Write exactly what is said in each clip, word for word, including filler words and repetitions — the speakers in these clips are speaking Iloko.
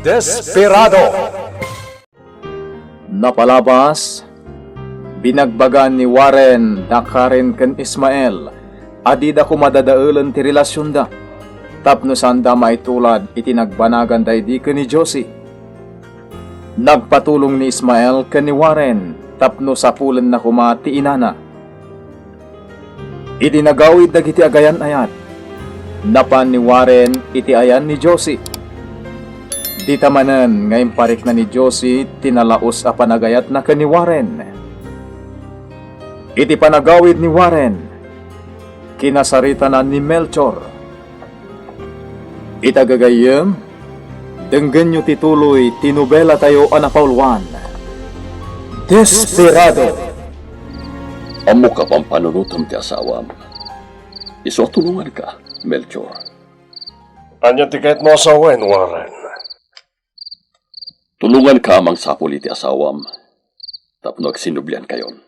Desperado. Napalabas, binagbagaan ni Warren da Karen ken Ismael a dida koma dadaelen ti relasionda tapno saanda maitulad iti nagbanagan daydi ken ni Josie. Nagpatulong ni Ismael ken ni Warren tapno sapulenna koma ti inana. Idi nagawid dagiti agayan-ayat, napan ni Warren iti ayan ni Josie. Dita manen nga imparikna ni Josie ti nalaus a panagayatna ken ni Warren. Iti panagawid ni Warren, kinasaritana ni Melchor. Ita gagayyem, denggenyo ti tuloy ti nobelatayo a napauluan, Desperado. Ammok a pampanunotem ti asawam. Isu a tulonganka, Melchor. Ania ti kayatmo a sawen, Warren? Tulonganka a mangsapul iti asawam tapno agsinubliankayon.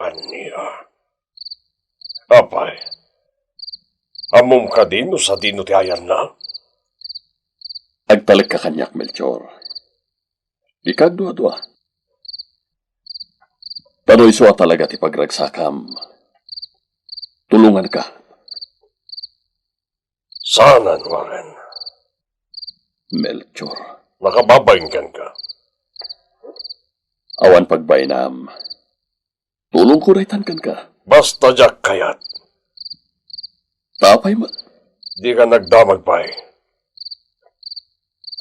Ania? Apay, ammom kadi no sadino ti ayanna? Agtalekka kaniak, Melchor. Dika agduadua. Ta no isu a talaga ti pagragsakam, tulonganka. Saanen, Warren. Melchor. Nakababain kenka. Awan pagbainam. Tulongko daytan kenka. Basta diak kayat. Ta apay met? Dika nagdamag pay.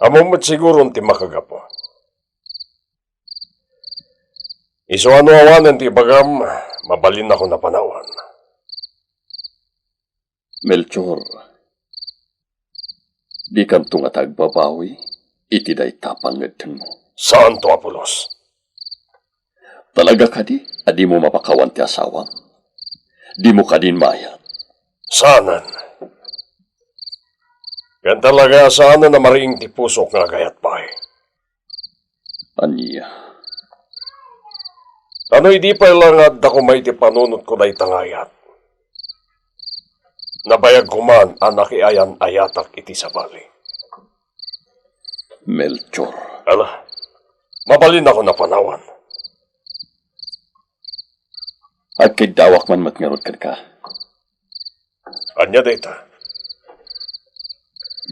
Ammom met siguron ti makagapu. Isu a no awanen ti ibagam, mabalinnakon a panawan. Melchor, dikanto ngata agbabawi iti dayta pangngedmo. Saanto, Apolos. Talaga kadi a dimo mapakawan ti asawam? Dimo kadi mayat? Saanen. Ken talaga a saanen a mariing ti pusok nga agayat pay. Ania? Ta no idi pay la nga adda koma iti panunotko dayta nga ayat, nabayag koman a nakiayan-ayatak iti sabali. Melchor. Ala, mabalinnakon a panawan. Agkiddawak man met ngarud kenka. Ania dayta?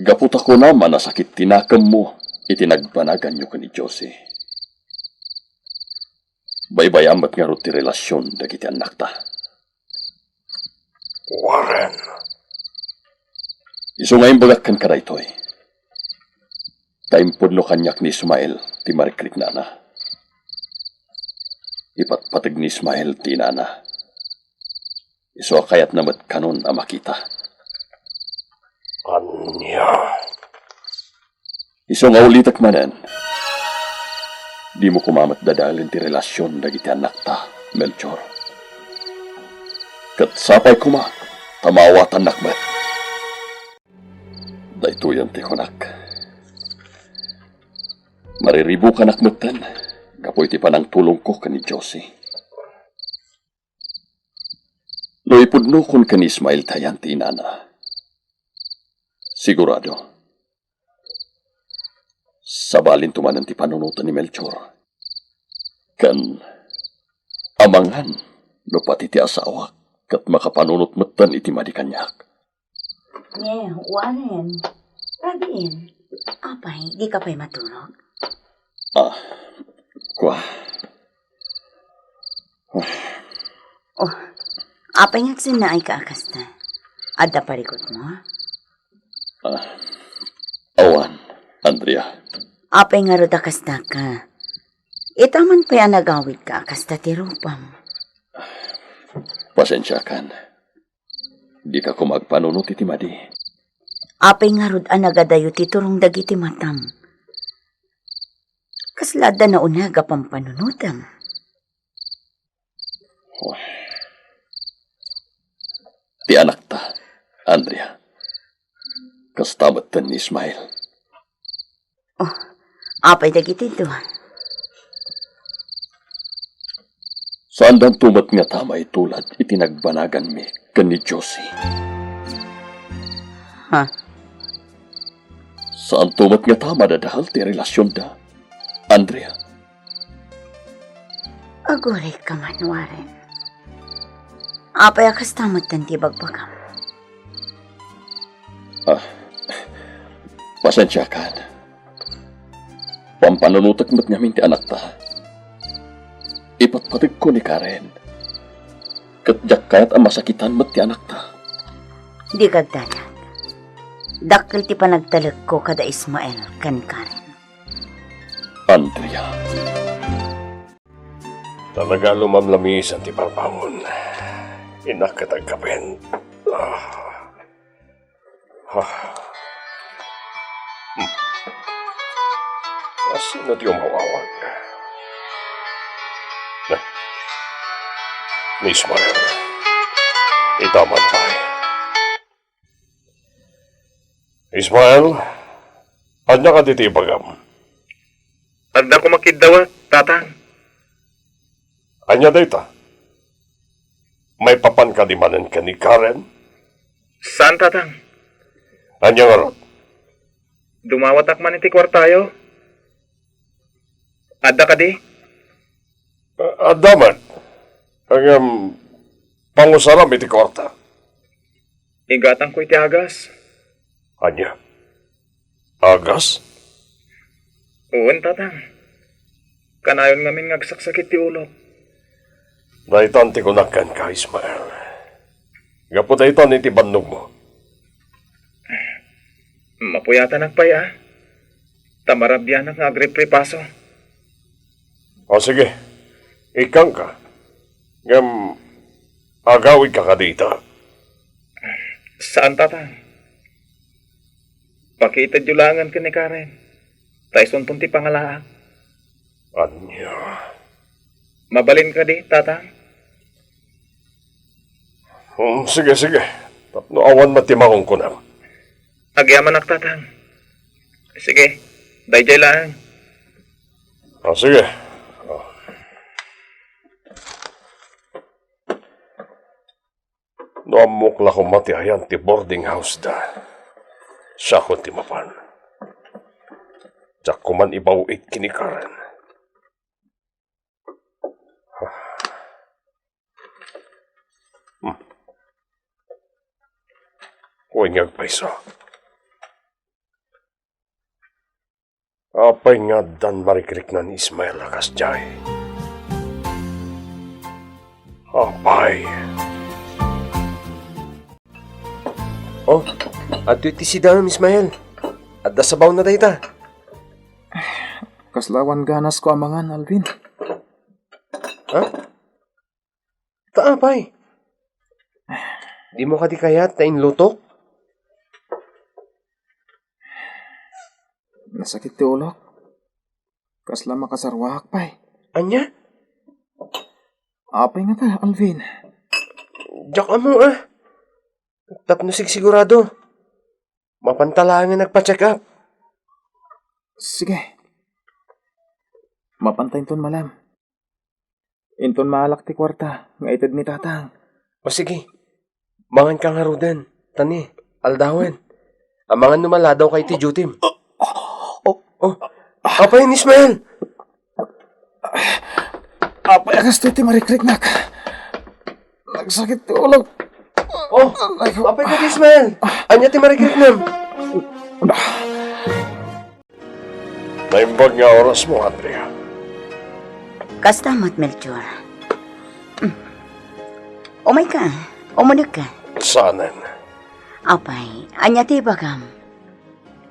Gapu ta kunam a nasakit ti nakemmo iti nagbanaganyo ken ni Josie. Baybay-am met ngarud ti relasion dagiti annakta. Warren. Isu nga imbagak kenka daytoy. Ta impudno kaniak ni Ismael ti marikriknana. Ipatpateg ni Ismael ti inana. Isu a kayatna met kanon a makita. Ania? Isu nga ulitek manen, dimo koma met dadaelen ti relasion dagiti annakta, Melchor. Ket sapay koma ta maawatannak met. Daytoyen ti kunak. Mariribukanak metten gapu iti panangtulongko ken ni Josie. No ipudnokon ken ni Ismael ti ayan ti inana, sigurado, sabalinto manen ti panunoten ni Melchor. Ken amangan no pati ti asawak ket makapanunot metten iti madi kaniak. Ne, Warren. Rabin, apay, dika pay maturog? Ah, kua. Oh, apay nga agsennaayka a kasta? Adda parikutmo? Ah, awan, Andrea. Apay ngarud a kasta ka? Ita man pay a nagawidka a kasta ti rupam. Pasensiakan. Dika koma agpanunot iti madi. Apay ngarud a nagadayo ti turong dagiti matam? Kasla adda nauneg a pampanunotem? Ti anakta, Andrea. Kasta metten ni Ismael. Oh, apay dagiti dua? Saandanto met ngata maitulad iti nagbanaganmi ken ni Josie. Ha? Saanto met ngata a madadael ti relasionda, Andrea. Agurayka man, Warren. Apay a kasta metten ti ibagbagam? Ah, pasensiakan. Pampanunotek met ngamin ti anakta. Ipatpategko ni Karen. Ket diak kayat a masakitan met ti anakta. Di ka agdanag. Dakkel ti panagtalekko kada Ismael ken Karen. Andrea. Talaga a lumamlamisan ti parpangmo. Innak ket agkapen. Ah. Ah. Hmm. A sino ti umawawag? Na. Ni Ismael. Ita man pay. Ismael, ania kadi ti ibagam? Adda koma kiddawat, Tatang. Ania dayta? Maipapan kadi manen ken ni Karen? Saan, Tatang. Ania ngarud? Dumawatak man iti kuartayo. Adda kadi? A-, adda man. Ngem, pangusaram iti kuarta. Igatangko iti agas. Ania? Agas? Wen, Tatang. Kanayon ngamin nga agsaksakit ti ulok. Daytan ti kunak kenka, Ismael. Gapu daytan iti bannogmo. Mapuyatanak pay, a. Ta marabianak nga agripripaso. O, sige. Ikkangka. Ngem, agawidka kadi ita? Saan, Tatang. Pakiitedyo laengen ken ni Karen. Ta isunton ti pangalaak. Ania? Mabalin kadi, Tatang? Hmm, sige, sige. Tapno awan met ti makunkunam. Agyamanak, Tatang. Sige, daydiay laeng. Ah, sige. Ah. No ammok la koma ti ayan ti boarding house da, siakon ti mapan. Diak koman ibaw-it ken ni Karen. Hmm. Wen nga agpayso. Apay nga addan marikrikna ni Ismael a kasdiay? Apay. Oh, adtoy ti sidaem, Ismael. Adda sabawna dayta. Kasla awan ganasko a mangan, Alvin. Ha? Ta apay? Dimo kadi kayat ta inlutok? Nasakit ti ulok. Kasla makasaruaak pay. Ania? Apay ngata, Alvin? Diak ammo, a. Tapno sigsigurado, mapanta laengen agpa-check up. Sige. Mapanta inton malem. Inton maalak ti kuarta nga ited ni Tatang. O sige, manganka ngaruden, ta ni, aldawen. Amangan no maladawka iti duty-m. Oh, oh. Apay, Ismael? Apay a kastoy ti marikriknak. Nagsakit ti ulok. Oh, apay kadi, Ismael? Ania ti marikriknam? Naimbag nga orasmo, Andrea. Kasta met, Melchor. Mm. Umayka, umunegka. Saanen? Apay, ania ti ibagam?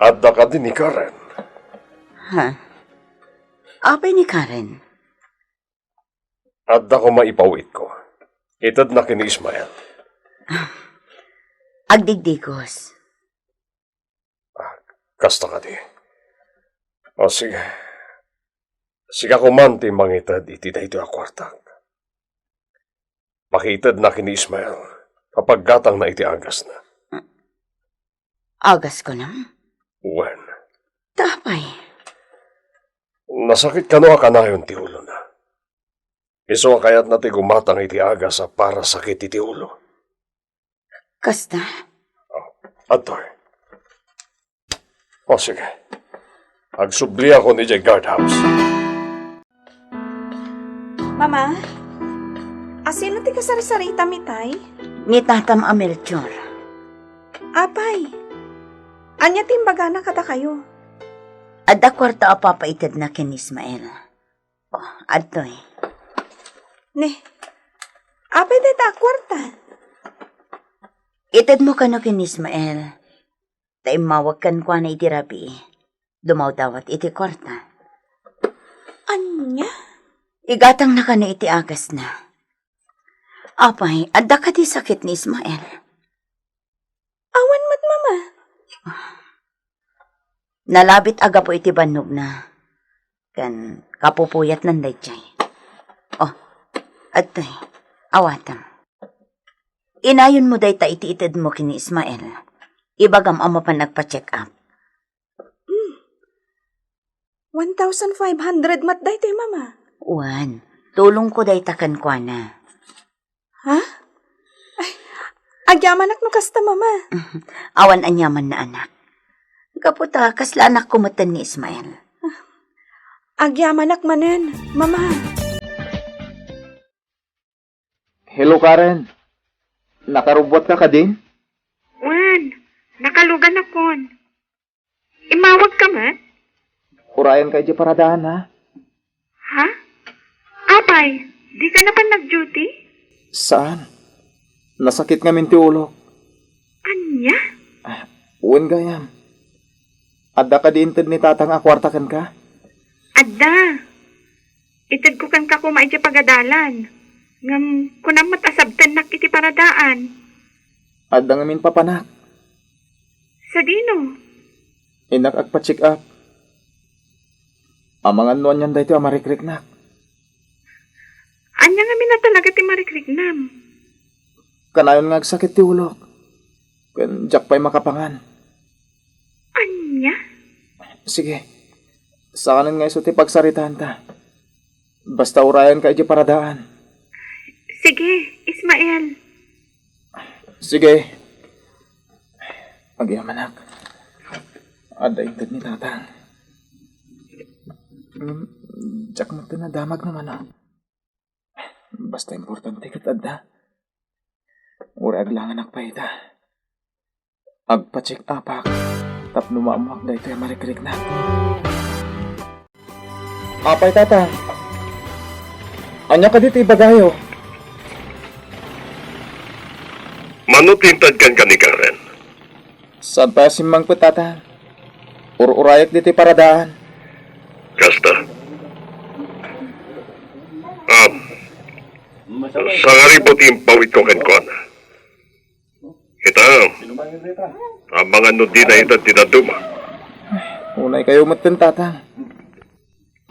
Adda kadi ni Karen? Ha? Apay ni Karen? Adda koma ipaw-itko. Itedna ken ni Ismael. Agdigdigos. Ah, kasta kadi. O, sige. Sika koman ti mangited iti daytoy a kuartak. Pakiitedna ken ni Ismael. Papaggatangna iti agasna. Agas kunam? Wen. Ta apay? Nasakit kano a kanayon ti ulona. Isu a kayatna ti gumatang iti agas a para sakit iti ulo. Kasta? Oh, adtoy. O, sige. Agsubliakon idiay guardhouse. Mama, asino ti kasarisaritam itay? Ni tatam a Melchor. Apay, ania ti imbagana kadakayo? Adda kuarta a papaitedna ken Ismael. Oh, adtoy. Ne, apay dayta a kuarta? Itedmo kano ken Ismael, ta immawag kenkuana iti rabii. Dumawdawat iti kuarta. Ania? Igatangna kano iti agasna. Apay, adda kadi sakit ni Ismael? Awan met, Mama. Nalabit a gapu iti bannogna. Ken kapupuyatnan daydiay. Oh, adtoy. Awatam. Inayonmo dayta iti itedmo ken ni Ismael. Ibagam a mapan agpa-check up. Hmm. One thousand five hundred met daytoy, Mama. Wen, tulongko dayta kenkuana. Ha? Ay, agyamanak no kasta, Mama. Awan aniamanna, anak. Gapu ta kasla anakko metten ni Ismael. Agyamanak manen, Mama. Hello, Karen. Nakarubbuatka kadin? Wen, nakaluganakon. Immawagka met? Urayanka idiay paradaan, ha? Ha? Apay, dika napan nag-duty? Saan. Nasakit ngamin ti ulok. Ania? Ah, wen gayam. Adda kadi inted ni tatang a kuarta kenka? Adda. Itedko kenka koma idiay pagadalan. Ngem kunam met a sabtennak iti paradaan. Adda ngamin papanak. Sadino? Innak agpa-check up. Amangan no anian daytoy a marikriknak. Ania ngamin a talaga ti marikriknam? Kanayon nga agsakit ti ulok. Ken diak pay makapangan. Ania? Sige. Saanen nga isu ti pagsaritaanta. Basta urayanka idiay paradaan. Sige, Ismael. Sige. Agyamanak. Adda inted ni tatang. Hmm, diak met nadamag no mano. Basta importante ket adda. Uray aglanganak pay ita. Agpa-check-upak tapno maammoak daytoy a marikriknak. Apay, Tatang? Ania kadi ti ibagayo? Mano ti inted kenka ni Karen? Saan pay a simmangpet, Tatang. Ur-urayak ditoy paradaan. Kasta? Am, sangaribu ti impawitko kenkuana. Ita, amangan no dina ita ti naduma. Unay kayo metten, Tatang.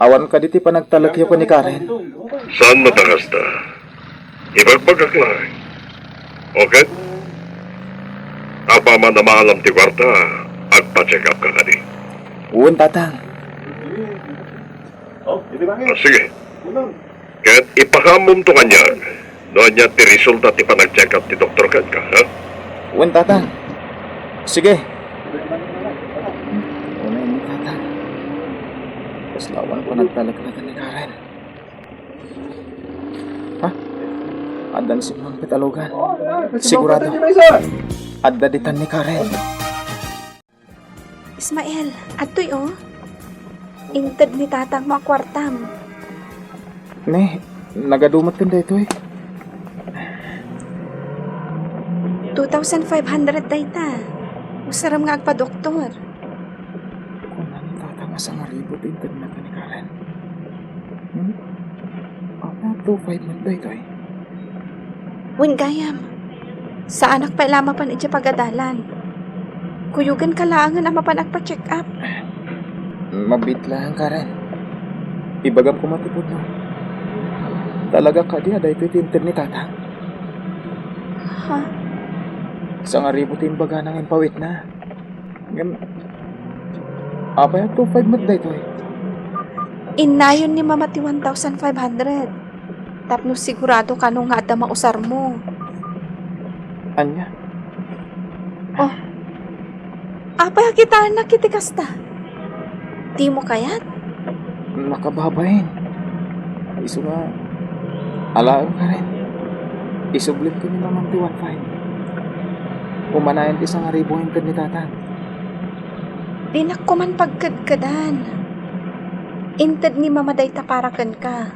Awan kadi ti panagtalekyo ken ni Karen? Saan met a kasta. Ibagbagak laeng. Okay? Apaman a maalam ti kuarta, agpa-check up ka kadi. Wen, Tatang. Ah, sige. Ket ipakaammoto kaniak no ania ti resulta ti panag-check-up ti doktor kenka, ha? Wen, Tatang. Sige. Unay ni Tatang. Kasla awan panagtalekna ken ni Karen. Ha? Adda ni Simon Pitalugan. Sigurado. Adda ditan ni Karen. Ismael, adtoy, o. Inted ni tatangmo a kuartam. Ne, nagadu met ken daytoy. Two thousand five hundred dayta. Usarem nga agpadoktor. Kuna ni tatang a sangaribu ti intedna ken ni Karen. Hmm? Apay a two five met daytoy? Wen gayam, saanak pay la a mapan idiay pagadalan. Kuyogenka laengen a mapan agpa-check-up. Mabiit laeng, Karen. Ibagam koma ti pudno. Talaga kadi a daytoy ti inted ni tatang? Ha? Sangaribu ti imbagana nga impawitna. Ngem, apay a two five met daytoy? Innayon ni Mama ti one thousand five hundred. Tapno sigurado kano nga adda mausarmo. Ania? Oh. Apay a kitaennak iti kasta? Dimo kayat? Nakababain. Isu nga, alaem Karen. Isublit ko ni Mamam ti one five. Umanayen ti sangaribu nga inted ni Tatang. Dinak koman pagkedkedan. Inted ni Mama dayta para kenka.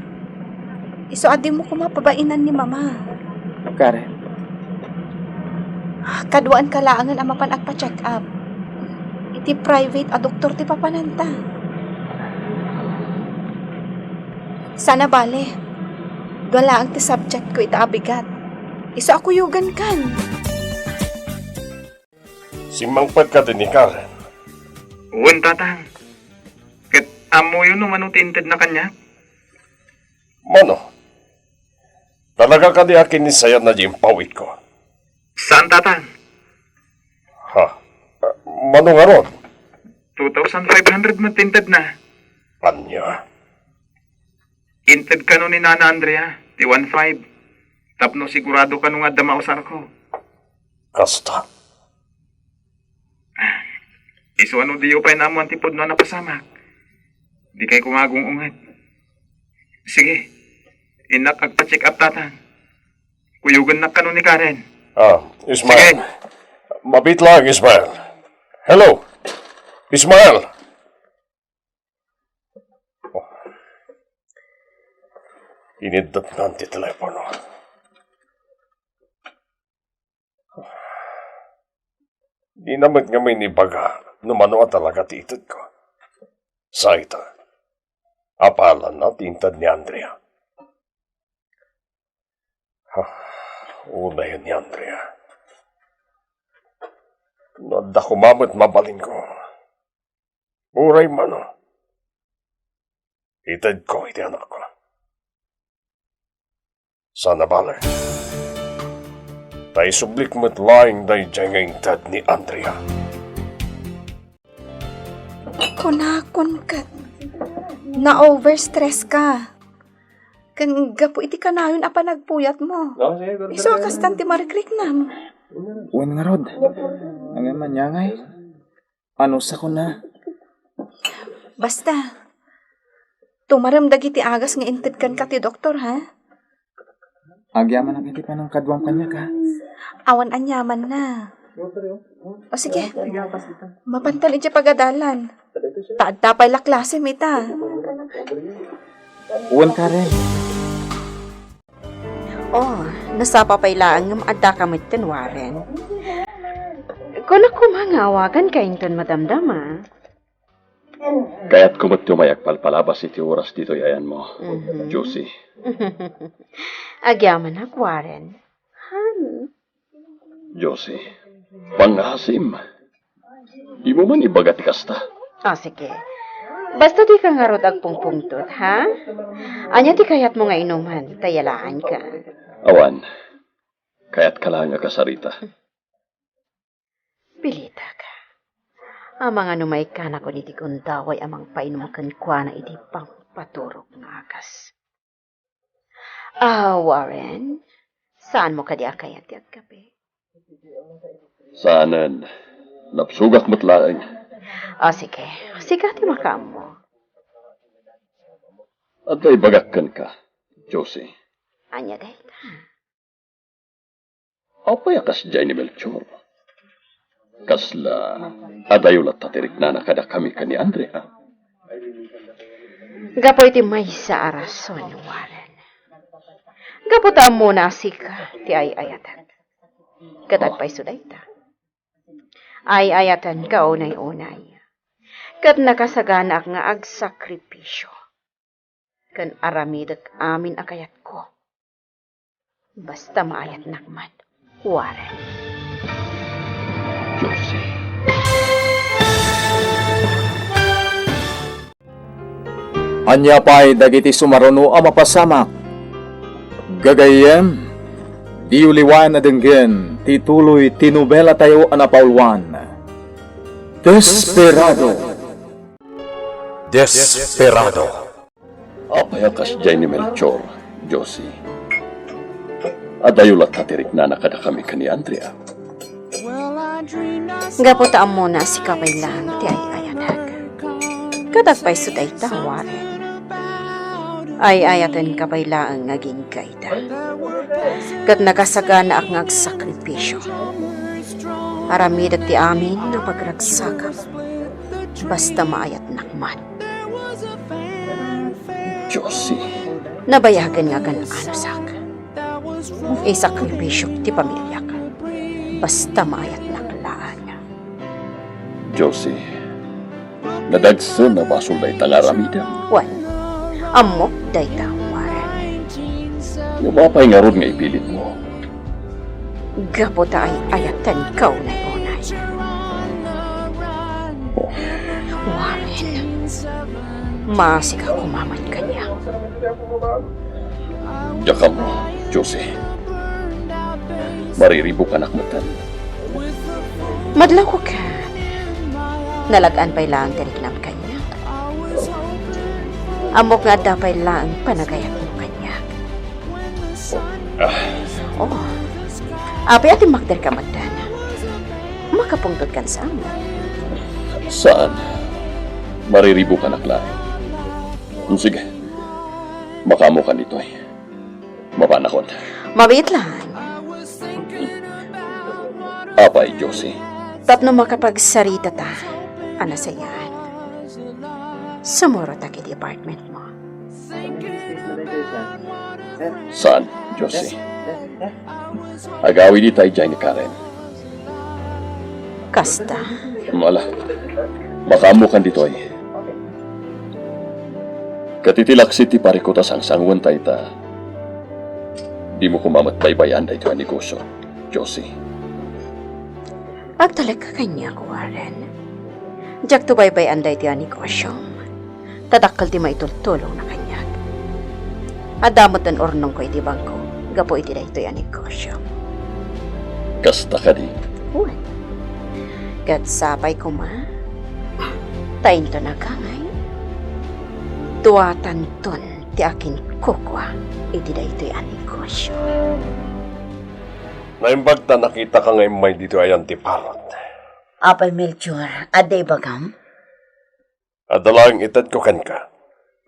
Isu a dimo koma pabainan ni Mama. Karen. Kaduaenka laengen a mapan agpa-check up. Iti private a doktor ti papananta. Saan a bale. Dua laeng ti subjectko ita a bigat. Isu a kuyogankan. Simmangpetka iti ni Karen? Wen, Tatang. Ket ammoyo no mano ti intedna kaniak? Mano? Talaga kadi a kinisayan na di impawitko? Saan, Tatang. Ha? Mano ngarud? Two thousand five hundred met ti intedna. Ania? Inted kano ni Nana Andrea ti one five tapno sigurado kano nga adda mausarko. Kasta. Isu a no diyo pay naammoan ti pudno a napasamak, dikay koma agung-unget. Sige, innak agpa-check up, Tatang. Kuyogennak kano ni Karen. Ah, Ismael. Sige. Mabiit lang, Ismael. Hello? Ismael! Oh. Iniddutnan ti telepono. Dina met ngamin ibaga no mano a talaga ti itedko. Sa ita, apalanna ti inted ni Andrea. Ah, unayen ni Andrea. No adda koma met mabalinko, uray mano, itedko iti anakko. Saan a bale. Ta isublik met laeng daydiay nga inted ni Andrea. Kunakon ket, na-overstress ka. Ken gapu iti kanayon a panagpuyatmo. Isu a kastan ti marikriknam. Wen ngarud. Ngem ania ngay? Anus a kuna? Basta, tumarem dagiti agas nga inted kenka ti doktor, ha? Agyamanak iti panangkaduam kaniak, ha? Awan aniamanna. O sige, mapantan idiay pagadalan. Ta adda pay la klasem ita. Wen, Karen. Oh, nasapa pay laeng ngem addaka met ken Warren. Kunak koma nga awaganka inton madamdama. Kayatko met ti umay agpalpalabas iti oras ditoy ayanmo, Mhm. Josie. Agyamanak, Warren. Honey. Josie, pangngasim. Dimo man ibaga ti kasta. Ah, sige. Basta dika ngarud agpungpungtot, ha? Ania ti kayatmo nga inuman, ta yalaanka? Awan. Kayatka laeng a kasarita. Pilitak. Amangan no maikkanakon iti gundaway a mangpainom kenkuana iti pangpaturog nga agas. Ah, Warren, saanmo kadi a kayat ti agkape? Saanen. Napsugak met laeng. Ah, sige. Sika ti makaammo. Adda ibagak kenka, Josie. Ania dayta? Apay a kasdiay ni Melchor? Kasla, adayo latta ti riknana kadakami ken ni Andrea? Gapu iti maysa a rason, Warren. Gapu ta ammona a sika ti ay-ayatek. Ket agpayso dayta. Ay-ayatenka unay-unay. Ket nakasaganaak nga agsakripisio. Ken aramidek amin a kayatko. Basta maayatnak met, Warren. Josie. Ania pay dagiti sumaruno a mapasamak? Gagayyem, diyo liwayan a denggen ti tuloy ti nobelatayo a napauluan, Desperado. Desperado. Apay a kasdiay ni Melchor, Josie? Adayo latta ti riknana kadakami ken ni Andrea? Gapu ta ammona a sika pay laeng ti ay-ayatek. Ket agpayso dayta, Warren. Ay-ayatenka pay laeng nga agingga ida. Ket nakasaganaak nga agsakripisio. Aramidek ti amin a pagragsakam. Basta maayatnak man. Josie. Nabayagen nga agan-anusak. Isakripisiok ti pamiliak. Basta maayatnak laeng. Josie, nadagsen a basol dayta nga aramidem. Wen, ammok dayta, Warren. Ngem apay ngarud nga ipilitmo? Gapu ta ay-ayatenka unay-unay. Warren, maasika koma met kaniak. Diak ammo, Josie. Mariribukanak metten. Madlawko ket. Nalag-an pay laeng ti riknam kaniak. Ammok nga adda pay laeng panagayatmo kaniak. Ah. Oh. Apay a timmakderka metten? Makapungtotkan sa amin? Saan. Mariribukanak laeng. Sige. Makaammokan ditoy. Mapanakon. Mabiit lang. Apay, Josie. Tapno makapagsaritata a nasayaat. Sumurot ta iti apartment mo. Saan, Josie? Agawid ita idiay ni Karen. Kasta? Mala. Makaammokan ditoy. Ket iti laksid ti parikut a sangsanguenta ita, dimo koma met baybay-an daytoy a negosio, Josie. Agtalekka kaniak, Warren. Diakto baybay-an daytoy a negosio. Ta dakkel ti maitultulongna kaniak. Adda metten urnongko iti bangko gapu iti daytoy a negosio. Kasta kadi? Wen. Ket sapay koma, ta inton agangay, duatanton ti akinkukua iti daytoy a negosio. Naimbag ta nakitaka nga immay ditoy ay antiparot. Apay, Melchor, adda ibagam? Adda laeng itedko kenka.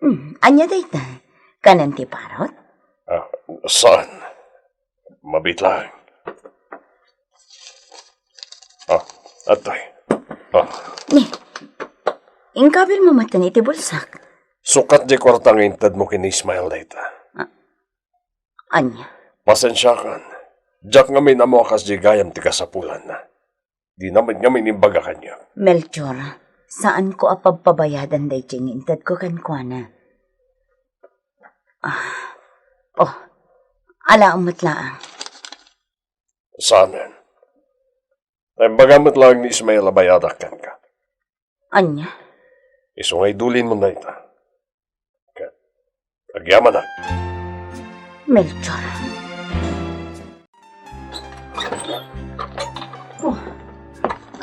Hmm, ania dayta? Kanen ti parot? Ah, saan. Mabiit laeng. Ah, adtoy. Ah. Ni, inkabilmo metten iti bulsak. Sukat diay kuarta nga intedmo ken ni Ismael dayta. Ah, ania? Pasensiakan. Diak ngamin ammo a kasdiay gayam ti kasapulanna. Dina met ngamin imbaga kaniak. Melchor, saanko a pagpabayadan daytoy nga intedko kenkuana. Ah, oh, alaem met laeng. Saanen. Imbaga met laeng ni Ismael a bayadak kenka. Ania? Isu nga idulinmo dayta. Ket agyamanak. Melchor. Oh,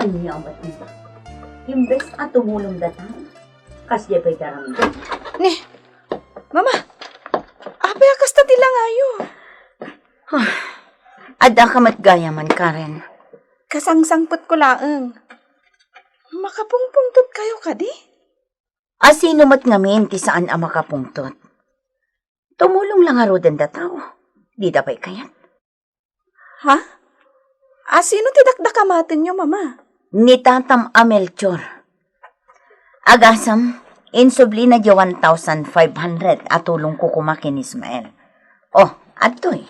ania met ita? Imbes a tumulong dayta, kasdiay pay ti aramidem. Ni, Mama, apay a kasta ti langayo? Ah, addaka met gayamen, Karen. Kasangsangpetko laeng. Makapungpungtot kayo kadi? A sino met ngamin ti saan a makapungtot? Tumulong la ngaruden dayta. Dida pay kayat. Ha? A sino ti dakdakamatenyo, Mama? Ni tatam a Melchor. Agasem, insublina diay one thousand five hundred a tulongko koma ken Ismael. Oh, adtoy.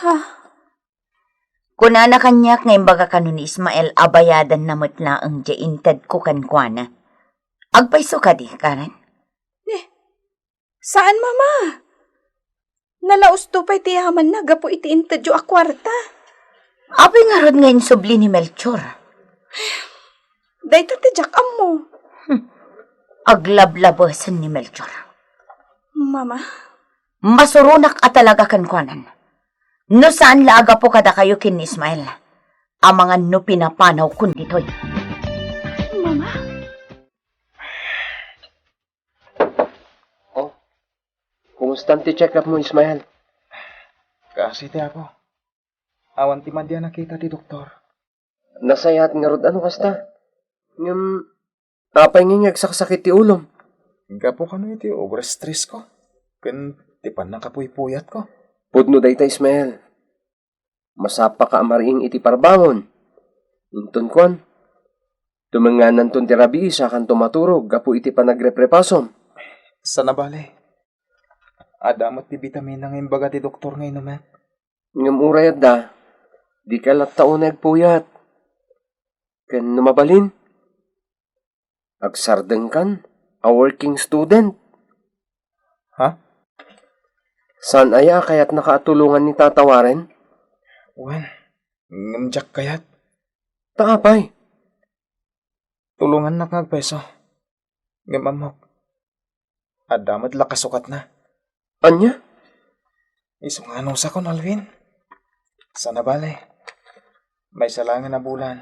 Ha? Kunana kaniak nga imbaga kano ni Ismael a bayadanna met laeng diay intedko kenkuana. Agpayso kadi, Karen? Ni, saan, Mama. Nalausto pay ti yamanna gapu iti intedyo a kuarta. Apay ngarud nga insubli ni Melchor? Dayta ti diak ammo. Hmm. Aglablabesen ni Melchor. Mama. Masuronak a talaga kenkuanan. No saan la a gapu kadakayo ken ni Ismael, amangan no pinapanawkon ditoy. Mama? Oh, kumusta ti check-up mo, Ismael? Kaasi ti Apo. Awan ti madi a nakita ti doktor. Nasayaat ngarud a no kasta. Ngem, apay ngay nga agsaksakit ti ulom? Gapu kano iti over-stressko ken ti pannakapuypuyatko. Pudno dayta, Ismael. Masapaka a mariing iti parbangon. Inton kuan, tumengngannanton ti rabii sakanto maturog gapu iti panagreprepasom. Saan a bale. Adda met ti bitamina nga imbaga ti doktor nga inumek. Ngem uray adda, dika latta unay agpuyat. Ken no mabalin, agsardengkan a working student. Ha? Saan aya a kayatnaka a tulongan ni Tata Warren? Wen, ngem diak kayat. Ta apay? Tulongannak nga agpeso. Ngem ammok, adda met la kasukatna. Ania? Isu nga anusakon, Alvin. Saan a bale. Maysa laengen a bulan,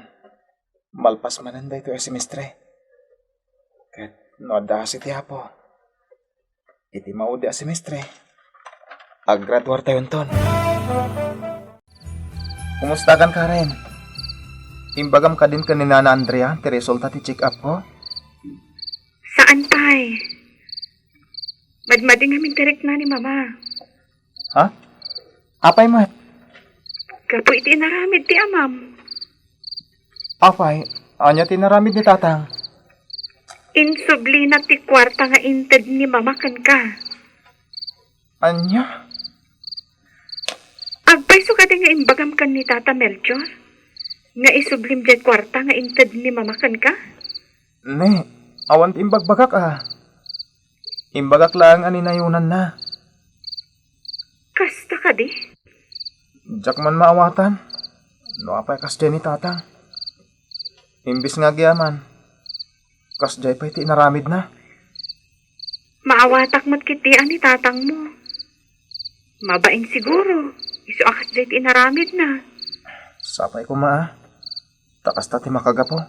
malpas manen daytoy a semestre. Ket no adda asi ti Apo, iti maudi a semestre, aggraduartayonton. Kumustakan, Karen? Imbagam kadin ken ni Nana Andrea ti resulta ti check-upko? Saan pay. Madmadi ngamin ti rikna ni Mama. Ha? Apay met? Gapu iti inaramid ti amam. Apay, ania ti inaramid ni Tatang? Insublina ti kuarta nga inted ni Mama kenka. Ania? Agpayso kadi nga imbagam ken ni Tata Melchor nga isublim diay kuarta nga inted ni Mama kenka? Ne, awan ti imbagbagak a. Imbagak laeng a ninayonanna. Kasta kadi? Diak man maawatan no apay kasdiay ni Tatang. Imbes nga agyaman, kasdiay pay ti inaramidna. Maawatak met ketdi a ni tatangmo. Mabain siguro, isu a kasdiay ti inaramidna. Sapay koma a, ta kasta ti makagapu.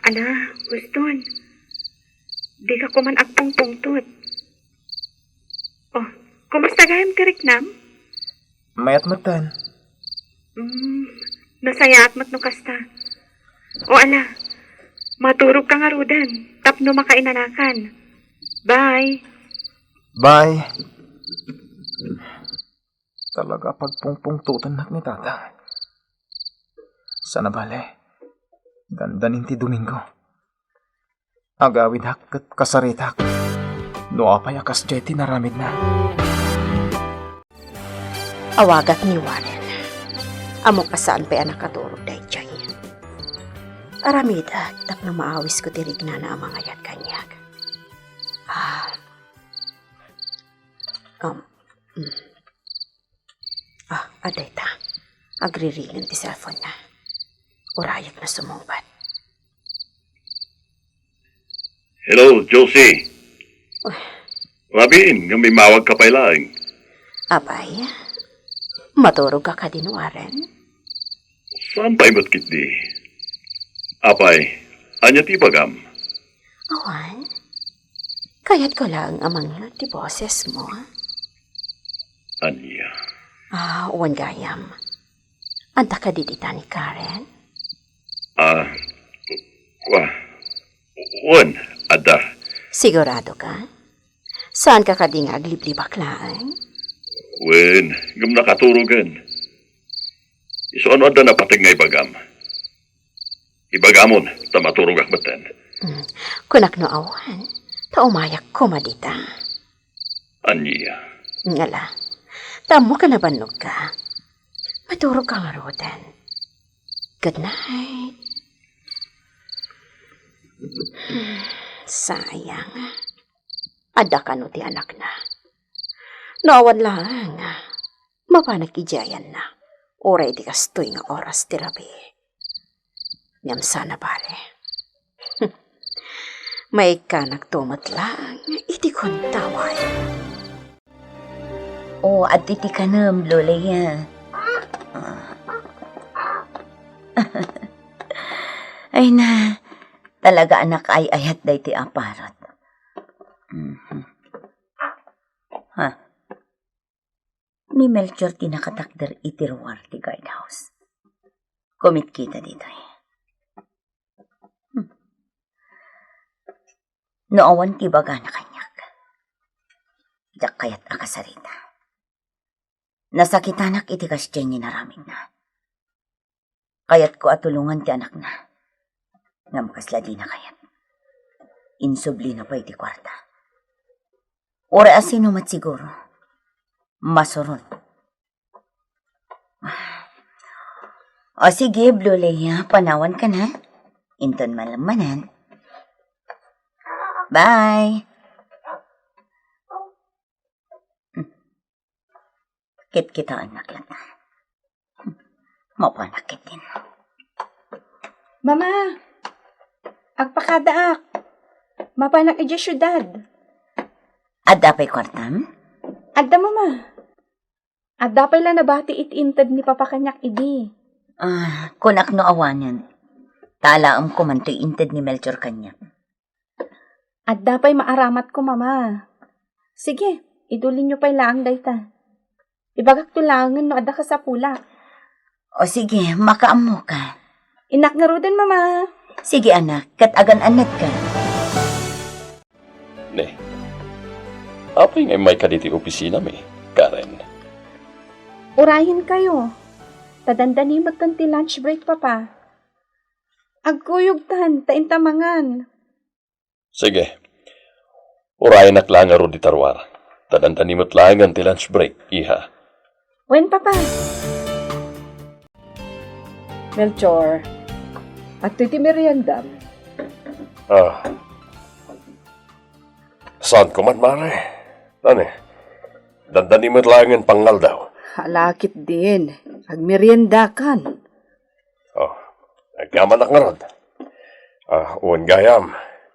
Ala, Houston, dika koman agpungpungtot. Oh, kumusta gayam ti riknam? Mayat metten. Hmm, nasayaat met no kasta. O ala, maturogka ngaruden tapno makainanakan. Bye. Bye. Talaga a pagpungpungtotennak ni Tatang. Saan a bale, dandanin ti Domingo. Agawidak ket kasaritak no apay a kasdiay ti inaramidna. Awagak ni Warren. Ammok a saan pay a nakaturog daydiay. Aramidek tapno maawisko ti rignana a mangayat kaniak. Ah. Um, mm. Ah, adda ita. Agriringin ti cellphone-na. Urayek no sumungbat. Hello, Josie. Uy. Rabin, nga mimawag ka pay laeng. Apay, maturog ka kadi ni Warren? Saan pay met ketdi? Apay, ania ti ibagam? Awan. Kayatko laeng a mangngeg ti bosesmo. Ania? Ah, wen gayam. Adda kadi dita ni Karen? Ah, wa-, wen, adda. Sigurado ka? Saan ka kadi nga agliblibak laeng? Wen, ngem nakaturogen. Isu a no adda napateg nga ibagam. Ibagamon, ta maturogak metten. Mm. Kunak no awan, ta umayak koma dita. Ania? Ngala, ta ammok a nabannogka. Maturogka ngaruden. Good night. Sayang. Adda kano ti anakna? No awan laeng, mapanak idiay ayanna, uray di kastoy nga oras ti rabii. Ngem saan a bale. Maikkanakto met laeng iti kuntaway. O, adtoy ti kanem, Lolaya. Ah. Ay na, talaga a nakaay-ayat daytoy a parot. Mhm. Ha? Ni Melchor ti nakatakder iti ruar ti guardhouse. Kumitkita ditoy. Hmm. No awan ti ibagana kaniak, diak kayat a kasarita. Nasakitanak iti kasdiay nga inaramidna. Kayatko a tulongan ti anakna. Ngem kasla dina kayat. Insublina pay ti kuarta. Uray a sino met siguro. Masurot. O sige, Blue Leia, panawanka na. Inton malammanan. Bye. Kitkitaennak latta. Mapanak ketdin. Mama, agpakadaak. Mapanak idiay siudad. Adda pay kuartam? Adda, Mama. Adda pay la nabati iti inted ni Papa kaniak idi. Ah, kunak no awanen. Talaemko man toy inted ni Melchor kaniak. Adda pay maaramatko, Mama. Sige, idulinyo pay laeng dayta. Ibagakto laengen no adda kasapulak. O sige, makaammoka. Innak ngaruden, Mama. Sige, anak, ket agan-annadka. Ne, apay nga immayka ditoy opisinami, Karen? Urayenkayo. Ta dandani metten ti lunch break, Papa. Agkuyogtan, ta inta mangan. Sige. Urayenak la ngarud ita ruar. Ta dandani met laengen ti lunch break, iha. Wen, Papa. Melchor, adtoy ti meriendam. Ah. Saanko man, Mare. Nani, dandani met laengen pangngaldaw. Ala ketdin, agmeriendakan. Oh, agyamanak ngarud. Ah, wen gayam,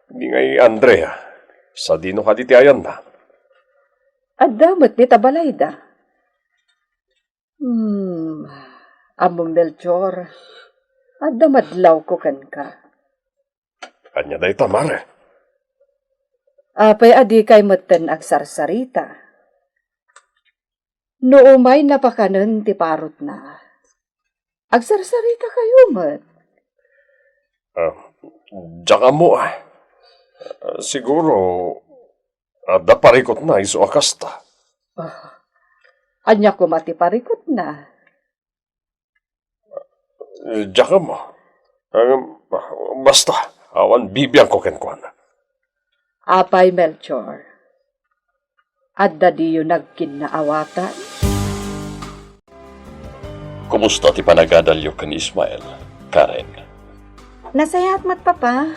di ngay Andrea. Sadino kadi ti ayanna? Adda met dita balayda. Hmm, ammom, Melchor, adda madlawko kenka. Ania dayta, Mare? Apay a dikay metten agsarsarita? No umay napakanen ti parutna, agsarsaritakayo met. Ah, diak ammo, ah. Siguro, adda parikutna isu a kasta. Ah, ania koma ti parikutna? Diak ammo. Ngem, basta, awan bibiangko kenkuana. Apay, Melchor, adda diyo nagkinnaawatan? Kumusta ti panagadalyo ken Ismael, Karen? Nasayaat met, Papa.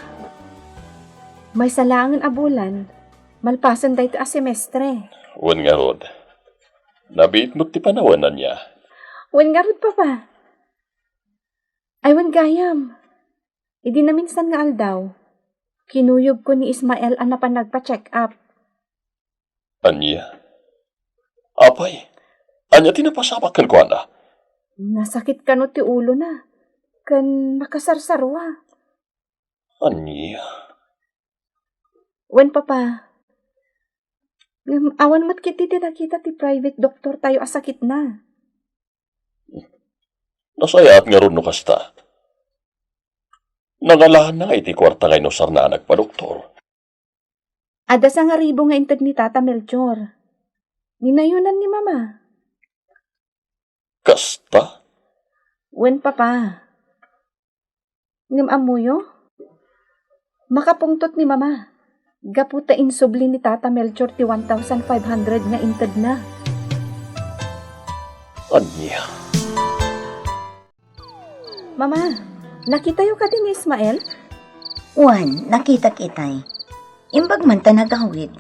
Maysa laengen a bulan, malpasen daytoy a semestre. Wen ngarud, nabiit met ti panawen, ania? Wen ngarud, Papa. Ay, wen gayam. Idi naminsan nga aldaw, kinuyogko ni Ismael a napan nagpa-check up. Ania? Apay, ania ti napasamak kenkuana? Nasakit kano ti ulona, ken nakasarsarua. Ania? Wen, Papa. Ngem, awan met ketdi ti nakita ti private doktortayo a sakitna. Nasayaat ngarud no kasta. Nangalaanna ngay ti kuarta nga inusarna a nagpadoktor. Adda sangaribu nga inted ni Tata Melchor. Ninayonan ni Mama. Kasta? Wen, Papa. Ngem ammoyo? Makapungtot ni Mama. Gapu ta insubli ni Tata Melchor ti one thousand five hundred nga intedna. Ania? Mama, nakitayo kadi ni Ismael? Wen, nakitak itay. Imbag man ta nagawid.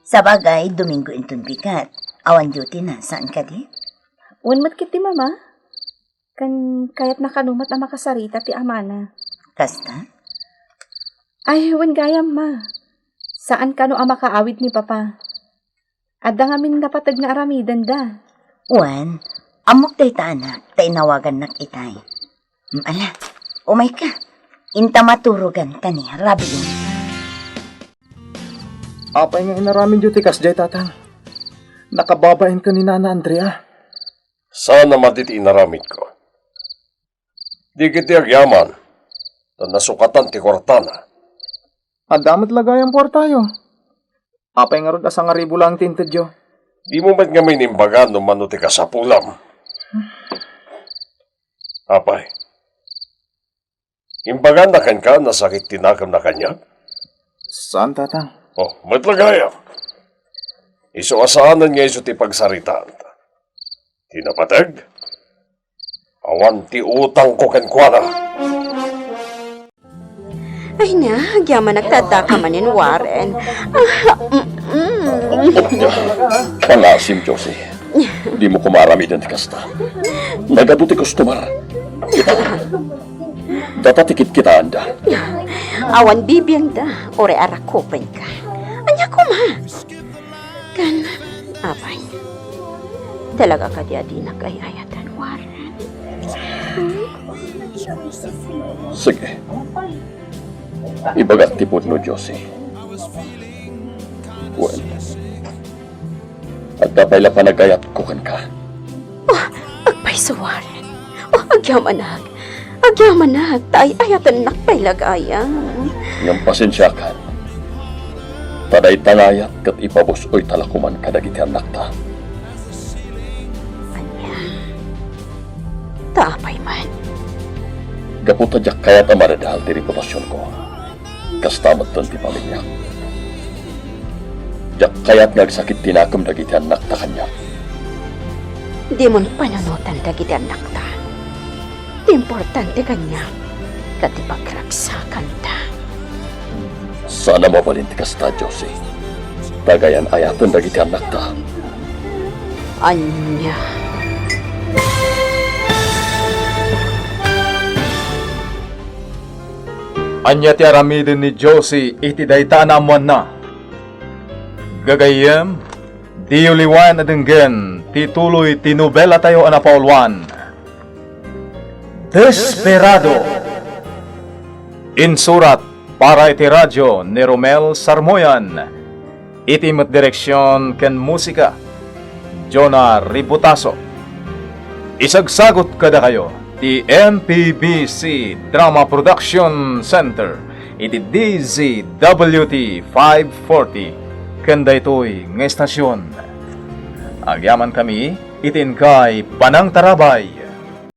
Sabagay, Domingo inton bigat. Awan duty na, saan kadi? Wen met ketdi, Mama. Ken kayatna kano met a makasarita ti amana. Kasta? Ay, wen gayam, Ma. Saan kano a makaawid ni Papa. Adda ngamin napateg nga aramidenda. Wen, ammok dayta, anak, ta inawagannak itay. Mm, ala, umayka. Inta maturogan ta ni rabiin. Apay nga inaramidyo ti kasdiay, Tatang? Nakababain ken ni Nana Andrea. Saan a madi ti inaramidko. Di ketdi agyaman, ta nasukatan ti kuartana. Adda met la gayam kuartayo. Apay ngarud a sangaribu laeng ti intedyo? Dimo met ngamin imbaga no mano ti kasapulam. Apay, imbagana kenka a nasakit ti nakemna kaniak? Saan, Tatang. Oh, met la gayam. Isu a saanen nga isu ti pagsaritaanta. Ti napateg? Awan ti utangko kenkuana. Ay na, agyamanak ta addaka manen, Warren. Ah, mm, mm. Pangasim, Josie. Dimo koma aramiden ti kasta. Nagadu ti customer. Data ti kitkitaenda. Awan bibiangda, uray arakupenka. Ania koma? Ken, apay, talaga kadi a dinak ay-ayatan, Warren? Sige. Ibagak ti pudno, Josie. Wen, adda pay la panagayatko kenka. Oh, agpayso, Warren. Oh, agyamanak. Agyamanak, ta ay-ayatennak pay la gayam. Ngem pasensiakan. Ta dayta nga ayat ket ipabus-oyta la koman kadagiti annakta. Ania? Ta apay man? Gapu ta diak kayat a madadal ti reputasionko. Kasta metten ti pamiliak. Diak kayat nga agsakit ti nakem dagiti annakta kaniak. Dimon panunotan dagiti annakta. Ti importante kaniak, ket ti pagraksakanna. Saan a mabalin ti kasta, Josie. Ta gayan ayaten dagiti annakta. Ania? Ania ti aramiden ni Josie iti dayta a naammoanna? Gagayyem, diyo liwayan a denggen ti tuloy ti nobelatayo a napauluan, Desperado. Insurat para iti radio ni Romel Sarmoyan. Iti met direksion ken musika, Jonah Ributaso. Isagsagut kadakayo ti M P B C Drama Production Center iti D Z W T five forty ken daytoy nga estasion. Agyamankami iti inkay panangtarabay.